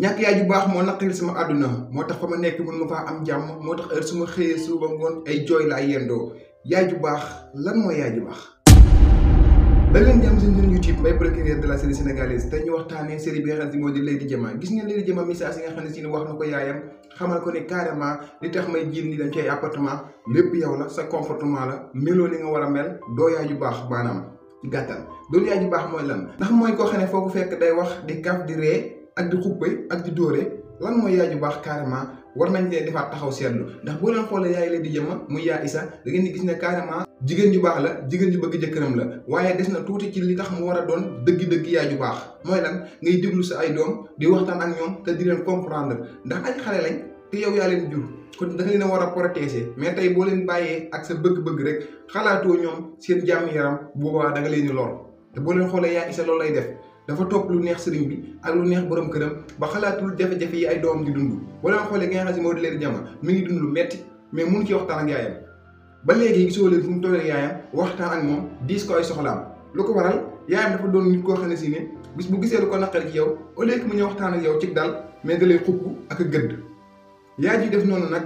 ñàkk yaay ju baax moo naqaril sama àdduna moo tax fa ma nekk mën ma faa am jàmm moo tax heure su ma xëyee suba ngoon ay jooy laa yendoo yaay ju baax lan mooy yaay ju baax. da leen jàmm seen chaîne YouTube Mbaye Procureur de la série sénégalaise te ñu waxtaanee série bi nga xam ne moo di Lady Diama gis ngeen Lady Diama message yi nga xam ne si ni wax na ko yaayam xamal ko ne carrément li tax may jiir ni dañ ci ay appartement lépp yow la sa comportement la meloo li nga war a mel doo yaay ju baax maanaam ci gàttal doolu yaay ju baax mooy lan ndax mooy koo xam ne foo ko fekk day wax di kaf di ree ak di xuppe ak di dóore lan mooy yaay ju baax carrément war nañ leen defaat taxaw seetlu ndax boo leen xoolee yaay Lady Diama muy yaa Issa da ngeen di gis ne carrément jigéen ju baax la jigéen ju bëgg jëkkëram la waaye des na tuuti ci li tax mu war a doon dëgg-dëgg yaay ju baax mooy lan ngay déglu sa ay doom di waxtaan ak ñoom te di leen comprendre ndax ay xale lañ te yow yaa leen jur kon da nga leen a war a protéger mais tey boo leen bàyyee ak sa bëgg-bëgg rek xalaatoo ñoom seen jàmm yaram boobaa da nga leen di lor te boo leen xoolee yaa Issa loolu lay def dafa topp lu neex sëriñ bi ak lu neex borom këram ba xalaatul jafe-jafe yi ay doomam di dund boo leen xoolee nga xam si moo di Lady Diama mi ngi dund lu metti mais mënu ci waxtaan ak yaayam ba léegi gisoo leen fu mu toll ak yaayam waxtaan ak moom diis ko ay soxlaam lu ko waral yaayam dafa doon nit koo xam ne si ne bis bu gisee lu ko naqari ci yow au lieu que mu ñëw waxtaan ak yow ci dal mais da lay xupp ak a gëdd yaay ji def noonu nag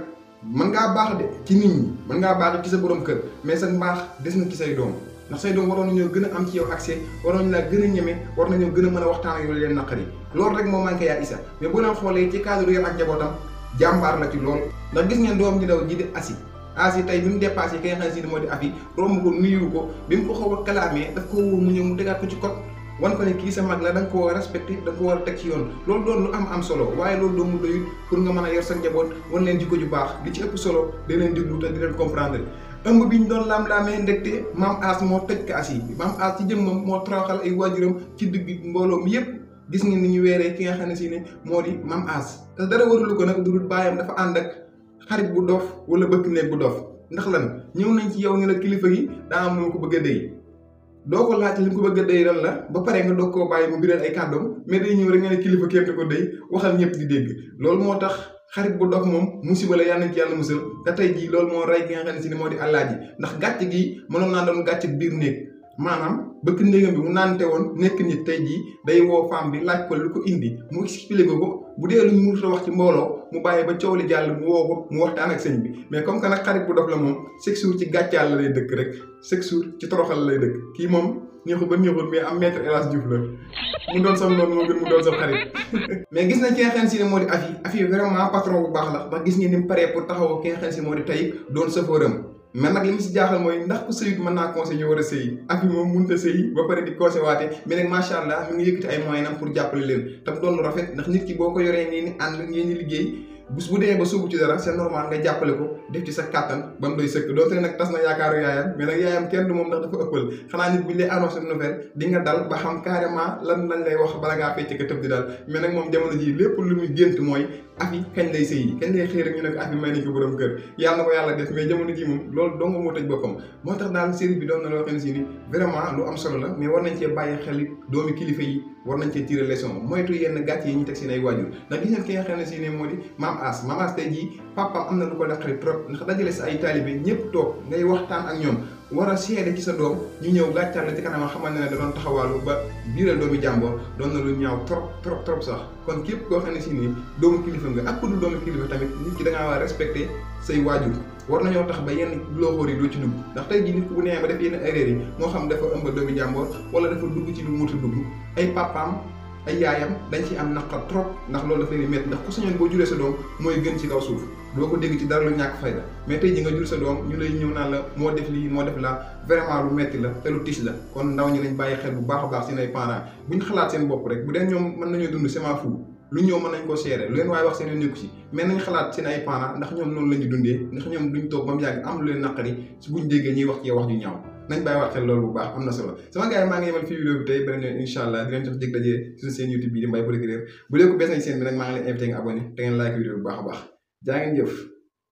mën ngaa baax de ci nit ñi mën ngaa baax ci sa borom kër mais sa mbaax des na ci say doom ndax say doom waroon nañoo gën a am ci yow accès waroon nañu laa gën a ñeme war nañoo gën a mën a waxtaan ak yow leen naqari loolu rek moo manqué yaa Issa mais bu leen xoolee ci cadre yar ak njabootam jàmbaar la ci lool ndax gis ngeen doom ji daw ji di asi tey bi mu dépassé ki nga xam ne si moo di afi romb ko nuyu ko bi mu ko xaw a kalaamee daf ko wóor mu ñëw mu tegaat ko ci kot wan ko ne kii sa mag la da nga ko war a respecté da nga ko war a teg ci yoon loolu doon lu am solo waaye loolu doomu doyut pour nga mën a yor sa njaboot wan leen jikko ju baax li ci ëpp solo da leen déglu te di leen comprendre ëmb bi ñu doon laam-laamee ndekte maam As moo tëj kaas yi maam As ci jëmmam moo toroxal ay waajuram ci digg mbooloo mi yépp gis ngeen ni ñu weeree ki nga xam ne si ne moo di maam As te dara warulu ko nag dudul bàyyam dafa ànd ak xarit bu dof wala bëkk néeg bu dof ndax lan ñëw nañ ci yow ne la kilifa gi daa am lu ko bëgg a déy doo ko laaj li mu ko bëgg a déy lan la ba pare nga doog koo bàyyi mu biral ay kàddoom mais day ñëw rek nga ne kilifa kenn du ko déy waxal ñëpp di dégg loolu moo tax xarit bu dof moom musiba la yàlla nañ ci yàlla musal te tey jii loolu moo rey gi nga xam ne si ne moo di àllaaji ndax gàcce gi mënoon naa doon gàcce biir néeg maanaam bëkk néegam bi mu naante woon nekk nit tey jii day woo femme bi laaj ko lu ko indi mu expliqué ko bu dee luñ mënut a wax ci mbooloo mu bàyyi ba coow li jàll mu woo ko mu waxtaan ak sëñ bi mais comme que nag xarit bu dof la moom chaque jour ci gàccaal la lay dëkk rek chaque jour ci toroxal la lay dëkk kii moom neexul ba neexul mais am maître El Hadj Diouf la mu doon sam noonu moo gën mu doon sam xarit mais gis nañ ki nga xam ne si ne moo di afi vraiment patron bu baax la ndax gis ngeen ni mu paree pour taxaw ki nga xam ne si moo di tey doon safooram mais nag li mu si jaaxal mooy ndax ku sëyut mën naa conseil ñu war a sëyi afi moom mënut a sëyi ba pare di conseil waate mais nag macha allah mi ngi yëkkati ay moyens am pour jàppale leen tam doon lu rafet ndax nit ki boo ko yoree nii ni ànd ngeen di liggéey bés bu demee ba sóobu ci dara c'est normal nga jàppale ko def ci sa kàttan ba mu doy sëkk doonte nag tas na yaakaaru yaayam mais nag yaayam kenn du moom ndax dafa ëppal xanaa nit bu ñu lay annoncé nouvelle di nga dal ba xam carrément lan lañ lay wax bala ngaa fecc ka tëb di dal mais nag moom jamono ji lépp lu muy gént mooy afi kañ lay sëyi kañ lay xëy rek ñu ne ko afi may nañ ko borom kër yàlla na ko yàlla def mais jamono ji moom loolu dong moo tëj boppam moo tax daal série bi doon na loo xam ne si ni vraiment lu am solo la mais war nañ cee bàyyi xel doomi kilifa yi war nañ cee tirer leçon moytu yenn gàcce yi ñu teg seen ay waajur ndax gis ngeen ki nga xam ne si ne moo di maam As tey jii papaam am na lu ko naqari trop ndax dajale sa ay taalibe ñëpp toog ngay waxtaan ak ñoom war a seede ci sa doom ñu ñëw gàccaal la ci kanam xamal ne da doon taxawaalu ba biiral doomi jàmboor doon na lu ñaaw trop sax kon képp koo xam ne si nii doomu kilifa nga ak ku dul doomu kilifa tamit nit ki da ngaa war a respecté say waajur war nañoo tax ba yenn looxoor yi doo ci dugg ndax tey jii nit ku bu nee ba def yenn erreur yi moo xam dafa ëmb doomi jàmboor wala dafa dugg ci lu muta dugg ay papaam ay yaayam dañ ci am naqar trop ndax loolu daf leen di métti ndax ku sañoon boo juree sa doom mooy gën ci kaw suuf doo ko dégg ci dara lu ñàkk fayda mais tey ji nga jur sa doom ñu lay ñëw naan la moo def lii moo def la vraiment lu metti la te lu tiis la kon ndaw ñi lañ bàyyi xel bu baax a baax seen ay parents buñ xalaat seen bopp rek bu dee ñoom mën nañoo dund c'est fou lu ñëw mën nañ ko seere lu leen waaye wax seen nekku ci mais nañ xalaat seen ay parents ndax ñoom noonu la ñu dundee ndax ñoom duñ toog ba mu yàgg am lu leen naqari si buñ déggee ñuy wax ci wax ju ñaaw nañ bàyyi waat xel loolu bu baax am na solo sama gars yi maa ngi yemal fii vidéo bi tey beneen yoon incha allah di leen jox dig dajee suñu seen YouTube bi di Mbaye Procureur bu dee ko bees nañ seen bi nag maa ngi leen invité nga abonné te ngeen like vidéo bu baax a baax jaa ngeen jëf